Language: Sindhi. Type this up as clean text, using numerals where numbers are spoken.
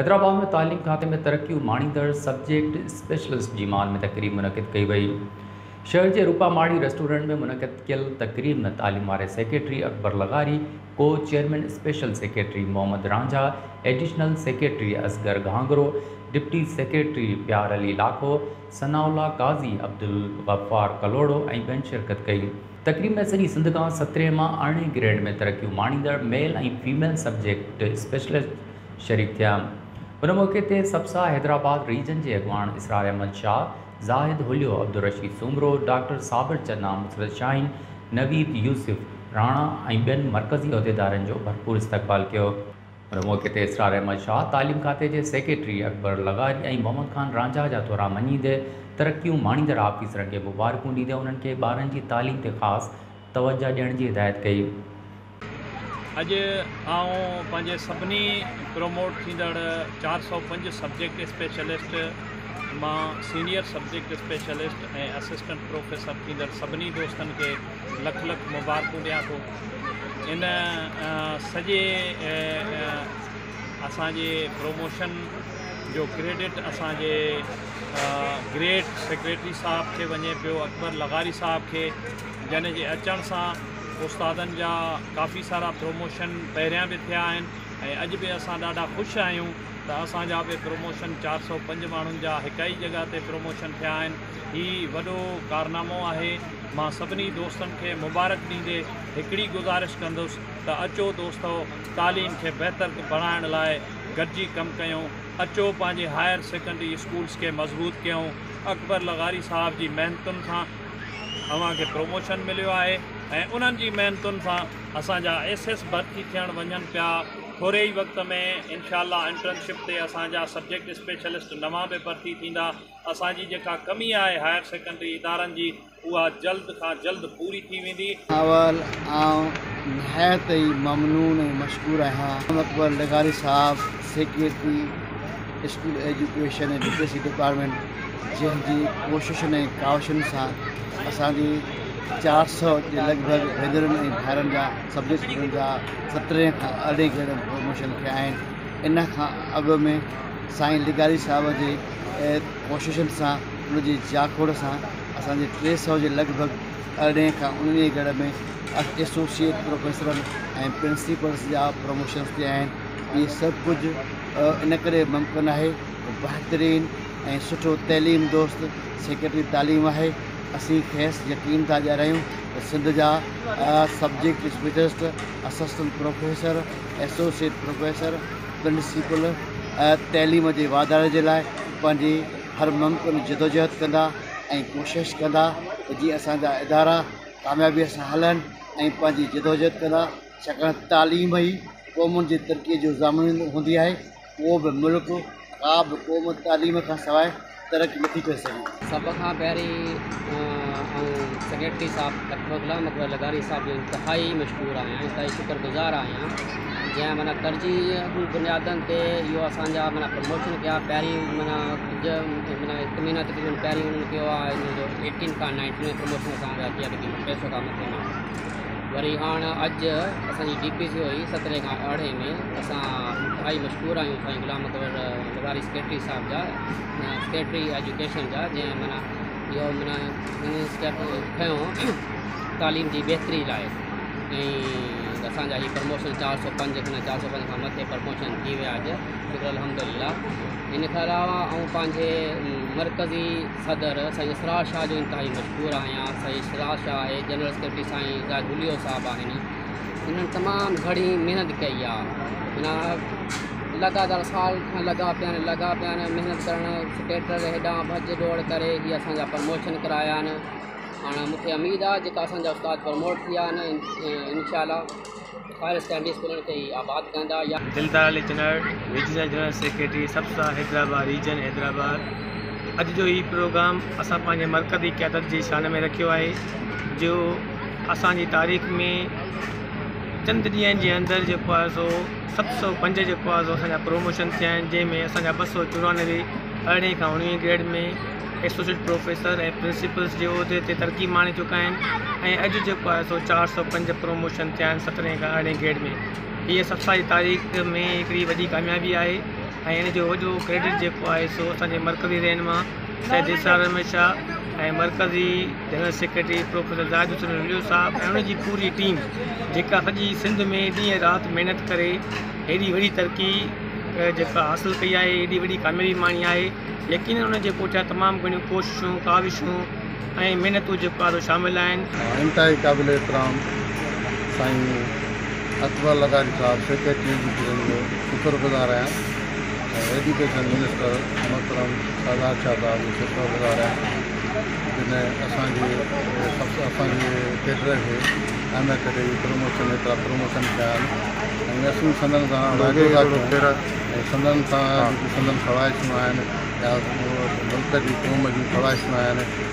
حيدرآباد ۾ تعليم کاتي ۾ ترقيون ماڻيندڙ سبجيڪٽ اسپيشلسٽ جي مان ۾ تقريب منعقد ڪئي وئي. شهر جي روپا ماڙي ريسٽورنٽ ۾ منعقد ڪيل تقريب ۾ تعليم واري سيڪريٽري اڪبر لغاري، ڪو chairman special secretary Muhammad Ranjha, additional secretary Asghar Ghanghro, deputy secretary Pyar Ali Lakho, Sana Ullah Qazi, Abdul Ghaffar Kalhoro ۽ ٻين شرڪت ڪئي. تقريب ۾ سڄي سنڌ کان سترهين مان ارڙهين گريڊ ۾ ترقيون ماڻيندڙ ميل ۽ فيميل سبجيڪٽ اسپيشلسٽ شريڪ ٿيا. ان موقعي تي سبسا حيدرآباد ريجن جي اڳواڻ اسرار احمد شاهه، زاهد هليو، عبدالرشيد سومرو، ڊاڪٽر صابر چنا، مسرت شاهين، نويد يوسف راڻا ۽ ٻين مرڪزي عهديدارن جو ڀرپور استقبال ڪيو. ان موقعي تي اسرار احمد شاهه تعليم کاتي جي سيڪريٽري اڪبر لغاري ۽ محمد خان رانجها جا ٿورا مڃيندي ترقيون ماڻيندڙ آفيسرن کي مبارڪون ڏيندي انهن کي ٻارن جي تعليم تي خاص توجهه ڏيڻ جي هدايت ڪئي. اڄ آئون پنهنجي سڀني پروموٽ ٿيندڙ 405 سبجيڪٽ اسپيشلسٽ مان senior subject specialist ۽ assistant professor ٿيندڙ سڀني دوستن کي لک لک مبارڪون ڏيان ٿو. ان سڄي اسان جي پروموشن جو ڪريڊٽ اسان جي گريٽ سيڪريٽري صاحب کي وڃي پيو اڪبر لغاري صاحب کي جنھن جي اچڻ سان استادن جا ڪافي سارا پروموشن پهريان به ٿيا آهن ۽ اڄ به اسان ڏاڍا خوش آهيون ته اسان جا به پروموشن 405 ماڻهن جا هڪ ئي جڳهه تي پروموشن ٿيا آهن هي وڏو ڪارنامو آهي. مان سڀني دوستن کي مبارڪ ڏيندي هڪڙي گذارش ڪندس ته اچو دوستؤ تعليم کي بهتر بڻائڻ لاء گڏجي ڪم ڪيون، اچو پنهنجي هائر سيڪنڊري اسڪولس کي مضبوط ڪيون، اڪبر لغاري صاحب جي محنتن سان اوهان کي پروموشن مليو آهي ۽ انهن جي محنتن سان اسان جا ايس ايس ڀرتي ٿيڻ وڃن پيا، ٿوري ئي وقت ۾ انشاء الله انٽرنشپ تي اسان جا سبجيڪٽ اسپيشلسٽ نوان به ڀرتي ٿيندا. اسان جي جيڪا ڪمي آهي هائر سيڪنڊري ادارن جي اها جلد کان جلد پوري ٿي ويندي. اول آئون نهايت ئي ممنون ۽ مشڪور آهيان اڪبر لغاري صاحب secretary school education ۽ literacy department جنهن جي ڪوششن ۽ ڪاوشن سان اسان جي 400 جي لڳ ڀڳ ڀينرن ۽ ڀائرن جا سبجيڪٽ اسٽوڊنٽ جا سترهين کان ارڙهين گريڊ ۾ پروموشن ٿيا آهن ان کان اڳ ۾ سائين لغاري صاحب جي ڪوششن سان ان جي جاکوڙ سان اسان جي 300 جي لڳ ڀڳ ارڙهين کان اڻويهين گريڊ ۾ ايسوسيئيٽ پروفيسرن ۽ پرنسپلس جا پروموشنس ٿيا آهن. اهي سڀ ڪجهه ان ڪري ممڪن آهي بهترين ۽ سٺو تعليم دوست سيڪريٽري تعليم آهي. اسين کيس يقين ٿا ڏياريون ته سنڌ جا subject specialist, assistant professor, associate professor, principal تعليم جي واڌاري جي لاء پنهنجي هر ممڪن جدوجهد ڪندا ۽ ڪوشش ڪندا ته جيئن اسان جا ادارا ڪاميابي سان هلن ۽ پنهنجي جدوجهد ڪندا ڇاڪاڻ تعليم ئي قومن جي ترقي جو ضامن هوندي آهي ڪو به ملڪ ڪا به قوم تعليم کان سواء ترقي نٿي ڪري سگهي. سڀ کان پهرين آئون سيڪريٽري صاحب ڊاڪٽر غلام اڪبر لغاري صاحب جو انتهائي مشڪور آهيان انتهائي شڪر گذار آهيان جنهن معنيٰ ترجيحي بنيادن تي اهو اسان جا معنيٰ پروموشن ڪيا پهرين معنيٰ ڪجهه معنيٰ هڪ مهينا تقريبن پهرين انهن ڪيو آهي ان جو ايٽين کان نائنٽين ۾ پروموشن اسان جا ٿيا تقريبن 300 کان مٿي ماڻهو وري هاڻ اڄ اسان جي ڊي پي سي هئي سترهين کان ارڙهين ۾ اسان انتهائي مشڪور آهيون سائين غلام اڪبر لغاري سيڪريٽري صاحب جا سيڪريٽري ايجوڪيشن جا جنهن معنيٰ اهو معنيٰ اسٽيپ کنيو تعليم جي بهتري لاء ۽ اسان جا هي پروموشن 405 کان 405 کان مٿي پروموشن ٿي ويا اڄ شڪر الحمد لله ان کان علاوه آئون پنهنجي مرڪزي صدر سائين اسرار شاهه جو انتهائي مشڪور آهيان. سائين اسرار شاهه آهي، جنرل سيڪريٽري سائين زاهد وليو صاحب آهن. انهن تمام گهڻي محنت ڪئي آهي. معنيٰ لڳاتار سال کان لڳا پيا آهن لڳا پيا آهن محنت ڪرڻ سيڪريٽري هيڏانهن ڀڄ ڊوڙ ڪري هي اسان جا پروموشن ڪرايا آهن. هاڻ مون کي اميد آهي جيڪا اسان جا استاد پروموٽ ٿيا آهن انشاء الله هائر سيڪنڊري اسڪولن کي هي آباد ڪندا يا. Dildar Ali Channar, regional general secretary SPSA Hyderabad region Hyderabad اڄ جو هي پروگرام اسان پنهنجي مرڪزي قيادت جي شان ۾ رکيو آهي جو اسان جي تاريخ ۾ چند ڏينهن جي اندر جيڪو آهي سو 705 جيڪو آهي سو اسان جا پروموشن ٿيا آهن جنهن ۾ اسان جا 294 ارڙهين کان اڻويهين گريڊ ۾ ايسوسيئيٽ پروفيسر ۽ پرنسپلس جي عهدي تي ترقي ماڻي چڪا آهن ۽ اڄ جيڪو آهي سو 405 پروموشن ٿيا آهن سترهين کان ارڙهين گريڊ ۾ هيء سپسا جي تاريخ ۾ هڪڙي وڏي ڪاميابي آهي. ۽ ان جو وڏو ڪريڊٽ جيڪو آهي سو اسان جي مرڪزي رهنما سيد اسرار احمد شاهه ۽ مرڪزي general secretary professor Zahid Hussain Rohillo صاحب ۽ ان جي پوري ٽيم جيڪا سڄي سنڌ ۾ ڏينهن رات محنت ڪري هيڏي وڏي ترقي جيڪا حاصل ڪئي آهي، هيڏي وڏي ڪاميابي ماڻي آهي، يقينن ان جي پٺيان تمام گهڻيون ڪوششون، ڪاوشون ۽ محنتون جيڪو آهي سو شامل آهن. انتهائي قابل احترام سائين اڪبر لغاري صاحب سيڪريٽري ايجوڪيشن جو شڪر گذار آهيان ۽ ايجوڪيشن منسٽر محترم سردار شاهه صاحب جو شڪر گذار آهيان جن اسان جي اسان جي ڪيڊر کي اهميت ڏئي پروموشن ايترا پروموشن ڪيا آهن ۽ اسين سندن سان واعدو ٿا ڪيون ۽ سندن سان جيڪي سندن خواهشون آهن يا ملڪ جي قوم جون خواهشون آهن